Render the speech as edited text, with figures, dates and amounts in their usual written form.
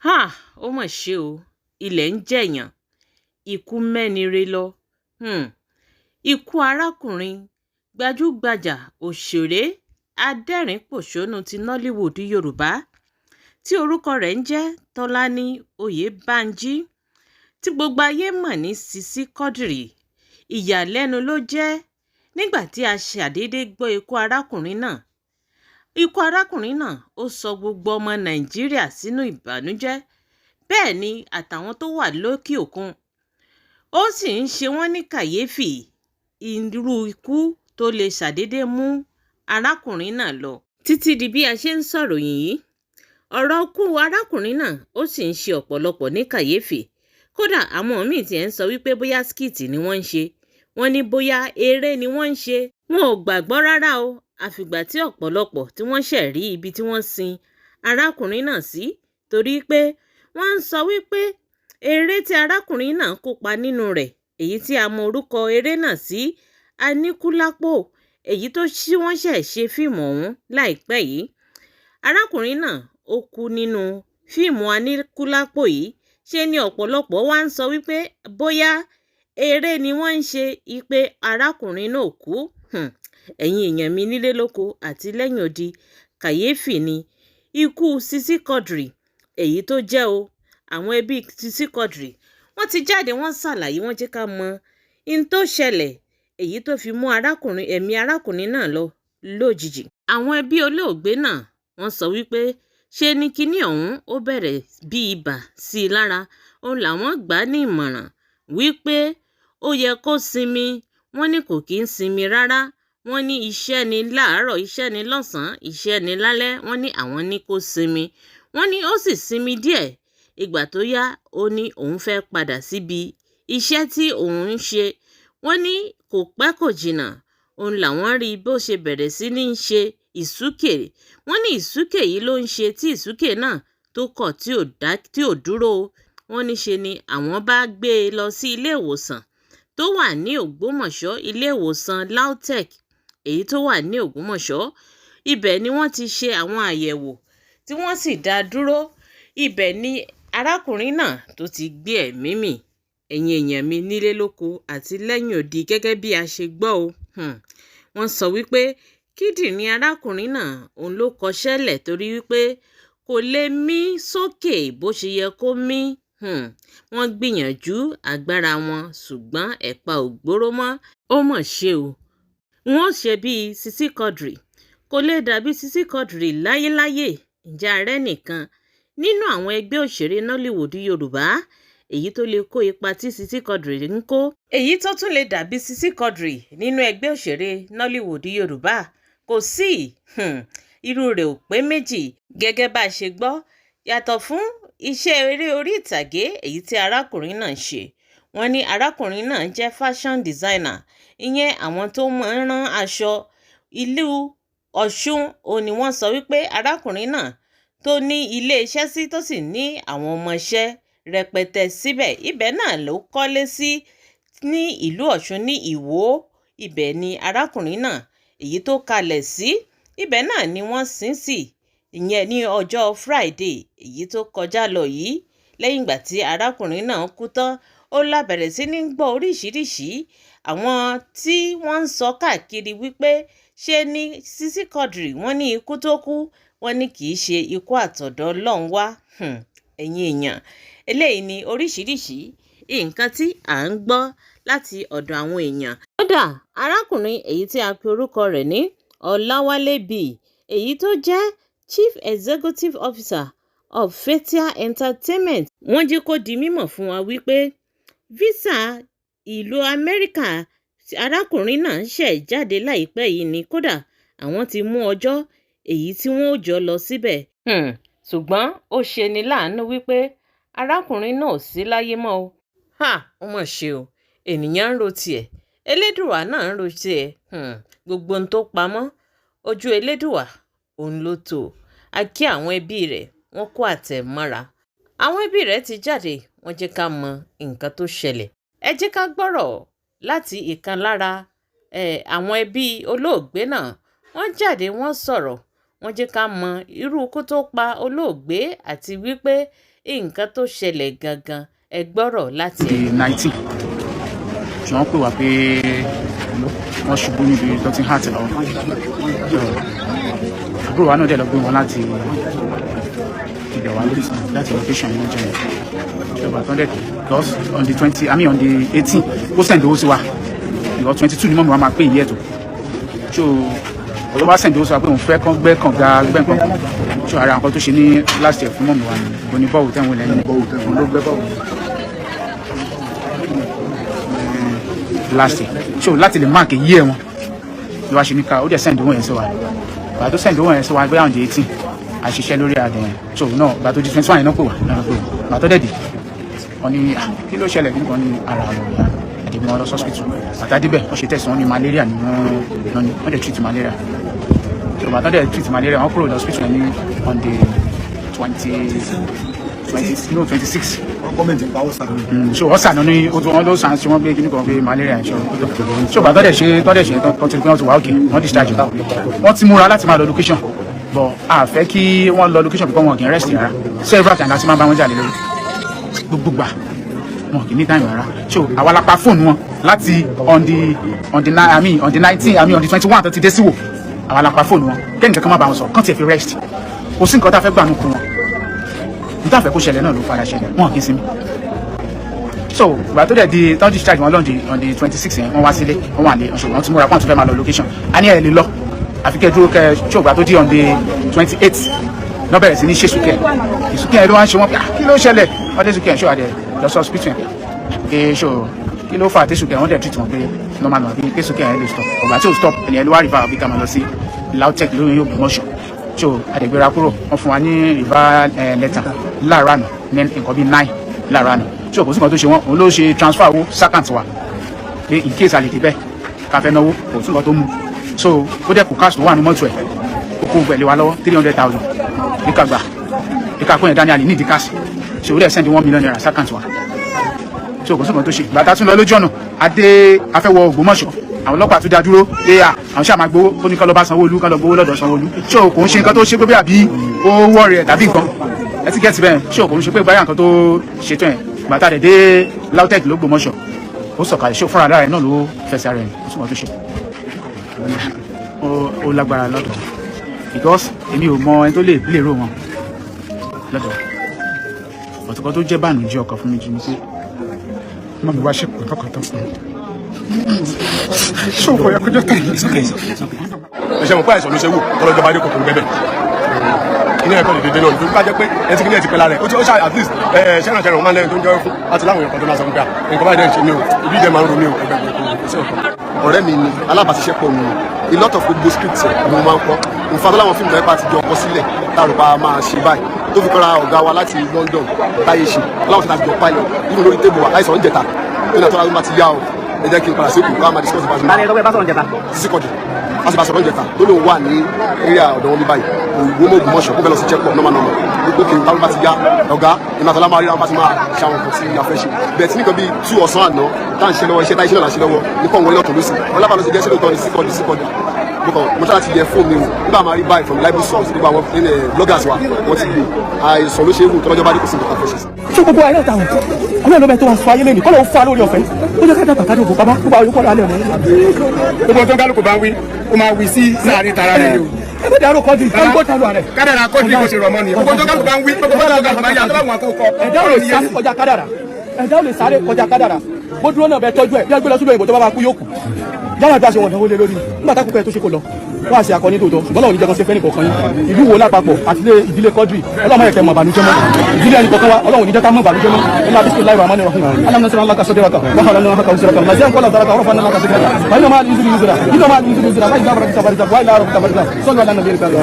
Háà, ó mà ṣe o, ilẹ̀ ń jèèyàn, ikú mẹ́nire lọ. Ikú arákùnrin gbajúgbajà òṣèré adẹ́rìn-ín-pọ̀ṣónú ti Nollywood Yorùbá tí orúkọ rẹ̀ ń jẹ́ Tọ́lání Oyèbánjí, tí gbogbo ayé mọ̀ ní Sisi Quadri. Ìyàlẹ́nu ló jẹ́ nígbà tí a ṣàdédé gbọ́ ikú arákùnrin náà. Ikú arákùnrin náà ó sọ gbogbo ọmọ Nàìjíríà sínú ìbànújẹ́, bẹ́ẹ̀ ni àtàwọn tó wà lókè òkun. Ó sì ń ṣe wọ́n ní kàyéfì irú ikú tó lè ṣàdédé mú arákùnrin náà lọ. Títí di bí a ṣe ń sọ̀rọ̀ yìí, ọ̀rọ̀ ikú arákùnrin náà ó sì ń ṣe ọ̀pọ̀lọpọ̀ ní kàyéfì. Kódà àwọn míì tiẹ̀ ń sọ wípé bóyá skit ni wọ́n ń ṣe, wọ́n ní bóyá eré ni wọ́n ń ṣe. Wọn ò gbàgbọ́ rárá o, àfìgbà tí ọ̀pọ̀lọpọ̀ tí wọ́n ṣẹ̀ rí ibi tí wọ́n sin arákùnrin náà sí, torí pé wọ́n ń sọ wípé eré tí arákùnrin náà kópa nínú rẹ̀, èyí tí a mọ orúkọ eré náà sí Aníkúlápó, èyí tó tí wọ́n ṣẹ̀ ṣe fíìmù ọ̀hún láìpẹ́ yìí. Arákùnrin náà ó kú nínú fíìmù Aníkúlápó yìí. Ṣé ni ọ̀pọ̀lọpọ̀ wá ń sọ wípé bóyá eré ni wọ́n ń ṣe, wípé arákùnrin náà ò kú. Ẹ̀yin èèyàn mi nílé lóko àti lẹ́yìn odi, kàyéfì ni ikú Sisi Quadri èyí tó jẹ́ o. Àwọn ẹbí Sisi Quadri wọ́n ti jáde, wọ́n ṣàlàyé, wọ́n jẹ́ ká mọ in tó ṣẹlẹ̀ èyí tó fi mú arákùnrin ẹ̀mí arákùnrin náà lọ lójijì. Àwọn ẹbí olóògbé náà wọ́n sọ wípé ṣe ni kinní ọ̀hún ó bẹ̀rẹ̀ bí ibà sí i lára, òun làwọn gbà á ní ìmọ̀ràn wípé ó yẹ kó sinmi. Wọ́n ní kò kí ń sinmi rárá. Wọ́n ní iṣẹ́ ni láàárọ̀, iṣẹ́ ni lọ́sàn-án, iṣẹ́ ni lálẹ́. Wọ́n ní àwọn ní kó sinmi. Wọ́n ní ó sì sinmi díẹ̀. Ìgbà tó yá, ó ní òun fẹ́ padà síbi iṣẹ́ tí òun ń ṣe. Wọ́n ní kò pẹ́ kò jìnnà, òun làwọn rí bó ṣe bẹ̀rẹ̀ sí ní ṣe ìsúkè. Wọ́n ní ìsúkè yìí ló ń ṣe tí ìsúkè náà tó kọ̀ tí ò dá, tí ò dúró. Wọ́n ní ṣe ni àwọn bá gbé e lọ sí ilé ìwòsàn tó wà ní Ògbómọ̀ṣọ́, ilé ìwòsàn LAUTECH èyí tó wà ní Ògbómọ̀ṣọ́. Ibẹ̀ ni wọ́n ti ṣe àwọn àyẹ̀wò tí wọ́n sì dá a dúró. Ibẹ̀ ni arákùnrin náà tó ti gbé ẹ̀mí mì. Ẹ̀yin èèyàn mi nílé lóko àti lẹ́yìn odi, gẹ́gẹ́ bí a ṣe gbọ́ o. Wọ́n sọ wípé kíndìnrín arákùnrin náà òun ló kọṣẹ́lẹ̀ torí wípé kò lè mí sókè bó ṣe yẹ kó mí. Wọ́n gbìyànjú agbára wọn, ṣùgbọ́n ẹ̀pa ò gbóró mọ́. Ó mà ṣe o. Wọ́n ṣe bíi Sisi Quadri. Kò lè dàbí Sisi Quadri láyéláyé. Ǹjẹ́ ààrẹ nìkan nínú àwọn ẹgbẹ́ òṣèré Nollywood Yorùbá èyí tó lè kó ipa tí Sisi Quadri ń kó, èyí tó tún lè dàbí Sisi Quadri nínú ẹgbẹ́ òṣèré Nollywood Yorùbá, kò sí. Irú rẹ̀ ò pé méjì gẹ́gẹ́ bá a ṣe gbọ́. Yàtọ̀ fún iṣẹ́ eré orí ìtàgé èyí tí arákùnrin náà ń ṣe, wọ́n ní arákùnrin náà jẹ́ fashion designer, ìyẹn àwọn tó máa ń rán aṣọ. Ìlú Ọ̀ṣun òun ni wọ́n sọ wípé arákùnrin náà tó ní iléeṣẹ́ sí, tó sì ní àwọn ọmọọṣẹ́ rẹpẹtẹ síbẹ̀. Ibẹ̀ náà ló kọ́lé sí ní ìlú Ọ̀ṣun ní Ìwó. Ibẹ̀ ni arákùnrin náà èyí tó kalẹ̀ sí. Ibẹ̀ náà ni wọ́n sin sí, ìyẹn ní ọjọ́ Friday èyí tó kọjá lọ yìí. Lẹ́yìn ìgbà tí arákùnrin náà kú tán, ó lá bẹ̀rẹ̀ sí ní gbọ́ oríṣìíríṣìí àwọn tí wọ́n ń sọ káàkiri wípé ṣe ni Sisi Quadri, wọ́n ní ikú tó kú, wọ́n ní kì í ṣe ikú àtọ̀dọ̀ Ọlọ́run wá. Ẹ̀yin èèyàn, eléyìí ni oríṣìíríṣìí nǹkan tí à ń gbọ́ láti ọ̀dọ̀ àwọn èèyàn. Kódà arákùnrin èyí tí a pe orúkọ rẹ̀ ní Ọláwálé B, èyí tó jẹ́ Chief Executive Officer of Fathia Entertainment, wọ́n jẹ́ kó di mímọ̀ fún wa wípé visa ìlú Amẹ́ríkà arákùnrin náà ṣẹ̀ jáde láìpẹ́ yìí ni, kódà àwọn ti mú ọjọ́ èyí tí wọ́n ó jọ lọ síbẹ̀. Ṣùgbọ́n ó ṣe ní láàánú wípé arákùnrin náà ò sí láyé mọ́ o. Háà, ó mà ṣe o. Ènìyàn ń ro tiẹ̀, Elédùà náà ń ro tiẹ̀. Gbogbo ohun tó pamọ́ ojú Elédùà òun ló tó. A kí àwọn ẹbí rẹ̀, wọ́n kó àtẹ̀mọ́ra. Àwọn ẹbí rẹ̀ ti jáde, wọ́n jẹ́ ká mọ nǹkan tó ṣẹlẹ̀. Ẹ jẹ́ ká gbọ́rọ̀ láti ìkan lára àwọn ẹbí olóògbé náà. Wọ́n jáde, wọ́n sọ̀rọ̀, wọ́n jẹ́ ká mọ irú ikú tó pa olóògbé àti wípé Nǹkan tó ṣẹlẹ̀ gangan, ẹ gbọ́rọ̀ láti The 19 tí wọ́n pè wá pé wọ́n ṣubú níbi tó ti ń act lọ́wọ́. So, àbúrò wa náà dẹ̀ lọ gbé wọn láti ibẹ̀ wá láti location yẹn jẹ́ ìjọba tó ń dẹ̀, because on the 20, I mean on the 18, ó send owó sí wa, because 22 ni mummy wa máa pé ìyẹ́ tó. So ó wá send owó sí wa pé òun fẹ́ kán gbẹ́ kànga, gbẹ́ nǹkan kan. So ara nǹkan tó ṣe ní last year fún mummy wa ni oní borehole tẹ̀wọ̀n lẹ́yìn, òun ló gbẹ́ borehole last year. So láti lè mark year wọn ló wá ṣe ní ká ó dẹ̀ send owó yẹn sí wa. Ìgbà tó send owó yẹn sí wa, bóyá on the 18, a ṣiṣẹ́ lórí adẹ̀ yẹn. So náà, ìgbà tó di 21 yẹn náà pè wá náà pè wá. Ìgbà tó dẹ̀ dé, wọ́n ní, "Ah, kí ló ṣẹlẹ̀?" Nípa ní ara àwọn ọ̀yà àdìgbò wọn lọ hospital. Àtàdébẹ̀, wọ́n ṣe test, wọn ní malaria ni wọ́n ní. Wọ́n dẹ̀ treat malaria. So ìgbà tó dẹ̀ treat malaria, wọ́n kúrò lọ hospital yẹn ní on the twenty twenty, no, 26. Gọ́ọ̀mẹ̀ntì pa ó sàn. So ọ̀sà náà ní o tún wọn ló sàn sí wọn pé kíní kan pé malaria ẹ̀. So bàtọ́ dẹ̀ ṣe tọ́ dẹ̀ ṣe tọ́ ti rí pé wọ́n ti wà òkè, wọ́n discharge wọn. Wọ́n ti múra láti máa lọ location, but a fẹ́ kí wọ́n lọ location because wọn kì í rest rárá. Several times láti máa bá wọn jà lé lórí gbogbo gbà, wọn kì í ní time rárá. So àwa la pa fóònù wọn láti on the nine, I mean on the 19, I mean on the 21 tó ti dé síwò. Àwa la pa fóònù wọn kẹ́ni kankan má bá wọn sọ, kán tiẹ̀ fi rest. Kò sí nǹkan tá a fẹ́ gbà nù kú wọn, níta fẹ́ kó ṣẹlẹ̀ náà ló padà ṣẹlẹ̀. Wọn kì í sinmi. So ìgbà tó dẹ̀ di tán discharge wọn lọ́ndì on the 26 yẹn, wọ́n wá sílé, wọ́n wà lé ọ̀ṣọ́, wọ́n ti múra pọ́n tó fẹ́ máa lọ location. A ní ẹ̀ lè lọ àfi kẹ́ dúró kẹ́. Ṣé ìgbà tó di on the 28 náà bẹ̀rẹ̀ sí ní ṣe sùkẹ́ ìsúkẹ́ yẹn ló wá ń ṣe wọ́n pé, "Ah, kí ló ṣẹlẹ̀?" Wọ́n dé sùkẹ́ yẹn, ṣó àdẹ lọ sí hospital yẹn pé ṣó kí ló fà á tí sùkẹ́ wọ́n dẹ̀ treat wọn pé normal normal, bí pé sùkẹ́ yẹn lè stop. Ọ̀gbà tí ò stop, ẹni ẹ̀ ló wá refer bí ká máa lọ sí LAUTECH lórí Ògbómọ̀ṣọ́. So àdẹ̀gbéra kúrò, wọ́n fún wa ní refer letter láàárọ̀ àná ní nǹkan bíi 9 láàárọ̀ àná. So kò sí nǹkan tó ṣe wọ́n. Òun ló ṣe transfer owó sí account wa pé in case a lè débẹ̀ ká fẹ́ náwó. Kò sí nǹkan tó mú. So ó dẹ̀ kó cash tó wà ní mọ́tò ẹ̀, ó kó gbẹ̀lé wa lọ́wọ́, 300,000 ní ká gbà, ní ká kó yẹn dání, a lè ní ìdí cash. So ó dẹ̀ send ₦1 million sí account wa. So kò sí nǹkan tó ṣe. Bàtà tún lọ lójú ọ̀nà adé afẹ́wọ̀ Ògbómọ̀ṣọ́, àwọn ọlọ́pàá tún dá dúró pé à àwọn ṣáà máa gbowó. Ó ní kán lọ bá Sanwó-Olú, kán lọ gbowó lọ́dọ̀ Sanwó-Olú. So kò ń ṣe nǹkan tó ṣe pé bí àbí ó wọ́ọ̀rì ẹ̀ tàbí nǹkan ẹ ti gẹ́tì bẹ́ẹ̀. So kò ń ṣe pé báyà nǹkan tó ṣètò ẹ̀. Gbàtà rẹ̀ dé LAUTECH l'Ógbómọ̀ṣọ́, ó sọ̀kalẹ̀, ṣé fúnra rẹ̀ náà ló fẹsẹ̀ rẹ̀. Kò sí nǹkan tó ṣe. Ó lágbára lọ́dọ̀ because èmi ò mọ ẹni tó lè lè rò wọn lọ́dọ̀ ọ̀tọ̀kọ́. Tó jẹ́ bànújẹ́ ọkàn fún mi jù ní pé mummy wá ṣe pé tọkàntọkàn ṣòfò yẹ kó jẹ́ tẹ̀yìn. Ẹ ṣe mọ̀ pé àìsàn ló ṣe wò tọ́lọ́jọba adé kòkòrò bẹ́ẹ̀ kíní ẹ̀kọ́ lè dédé náà, nítorí bá jẹ́ pé ẹ ti kíní ẹ̀ ti pẹ́ lára ẹ̀, ó ti ó ṣáà at least ẹ ṣẹ́ràn ṣẹ́ràn máa ń lẹ́yìn tó ń jẹ́ fún àti láwọn èèyàn kan tó máa sọ pé nǹkan báyìí dẹ̀ ń ṣe mí o, ibi ìdẹ̀ máa ń ro mí o, ẹgbẹ́ kò sí ọ̀kan. Ọ̀rẹ́ mi ni, alábàáṣiṣẹ́pọ̀ mi ni. A lot of gbogbo scripts ẹ̀ ni mo máa ń kọ́. Nfa tó láwọn fíìmù náà ti jọ kọ sílẹ̀ táàrò pa máa ṣe báyìí tó fi kọ́ra ọ̀gá wa láti London táyé ṣe láwọn tí a ti jọ pilot nínú lórí table wa láìsàn oúnjẹ ta tó ní àtọ́lá ló máa ti yá o. Ẹ jẹ́ kí n padà sí Èkó ká máa discuss bá a ṣe máa Tani ẹ tó fẹ́ bá sọ̀rọ̀ jẹta? Sisi Quadri a sì bá sọ̀rọ̀ oúnjẹ ta tó lóun wà ní area ọ̀dọ̀ wọn bí báyìí, òwò mọ̀ Ògbómọ̀ṣọ́, kó fẹ́ lọ sí check up normal normal gbogbo kí n táwọn bá ti yá ọ̀gá ìmọ̀ máa ríra wọn bá ti máa ṣe àwọn nǹkan tí a fẹ́ ṣe bẹ́ẹ̀ tí nìkan bíi 2 ọ̀sán àná tá à ń ṣe lọ́wọ́, iṣẹ́ táyé ṣe náà là ń ṣe lọ́wọ́ ní kàn wọlé ọ̀tún lọ́sì wọn lábàá ló ṣe jẹ́ sí lóòótọ́ ní sí Quadri sí Quadri. Mo kàn mo try láti yẹ fóònù mi wò nígbà máa rí báyìí from library source, gbogbo àwọn bloggers wa wọ́n ti gbé. Àìsàn ló ṣe é wù, tọ́lọ́jọ́ bá dé, kò sí nǹkan tá a fẹ́ ṣe sí. Ṣé gbogbo ayé náà táwọn ọlọ́run ló bẹ tó wá sọ ayé lẹ́nu kọ́ ló ń fa lórí ọ̀fẹ́ ó jẹ́ ká dàgbà ká dògbò bàbá gbogbo àwọn yòókù ọ̀rọ̀ alẹ́ ọ̀nà. Gbogbo tó ń kálukú bá ń wí, ó máa wí sí láàrin tara rẹ̀ ni o. Ẹ bẹ dàrú kọ́jú kálukó tàlù rẹ̀. Kádàrà kọ́jú kò ṣe rọ̀ mọ́ ni gbogbo tó kálukú bá ń wí, gbogbo tó kálukú bá ń yà tó láwọn àkókò. Ẹ̀dá ò lè sáré kọjá kádàrà, ẹ̀dá ò lè sáré kọjá kádàrà. Bó dúró náà bẹ tọ́jú ẹ̀ bí wọ́n gbé lọ sílùú òyìnbó, tó bá máa kú yóò kù yálà bí a ṣe wọ̀n náwó lé lórí nígbà tá kúkẹ́ tó ṣe kó lọ wọ́n á ṣe akọni tòótọ́, ṣùgbọ́n náà ò ní jẹ́ kan ṣe fẹ́ nìkọ̀ọ̀kan yín. Ìlú wo lápapọ̀ àti ilé ìdílé Quadri, Ọlọ́run má jẹ́ kẹ́ mọ̀ ìbànújẹ́ mọ́. Ìdílé ẹnì kọ̀ọ̀kan wa, Ọlọ́run ò ní jẹ́ ká mọ̀ ìbànújẹ́ mọ́. Ilá bismillahi rahmani rahim alam nasra laka sadraka wa khalaqna laka wizraka maziyan qala daraka wa rafa'na laka dhikraka wa inna ma'al usri yusra, inna ma'al usri yusra, fa idha faragta fanzab wa ila rabbika farghab. Sallu ala nabiyil karim.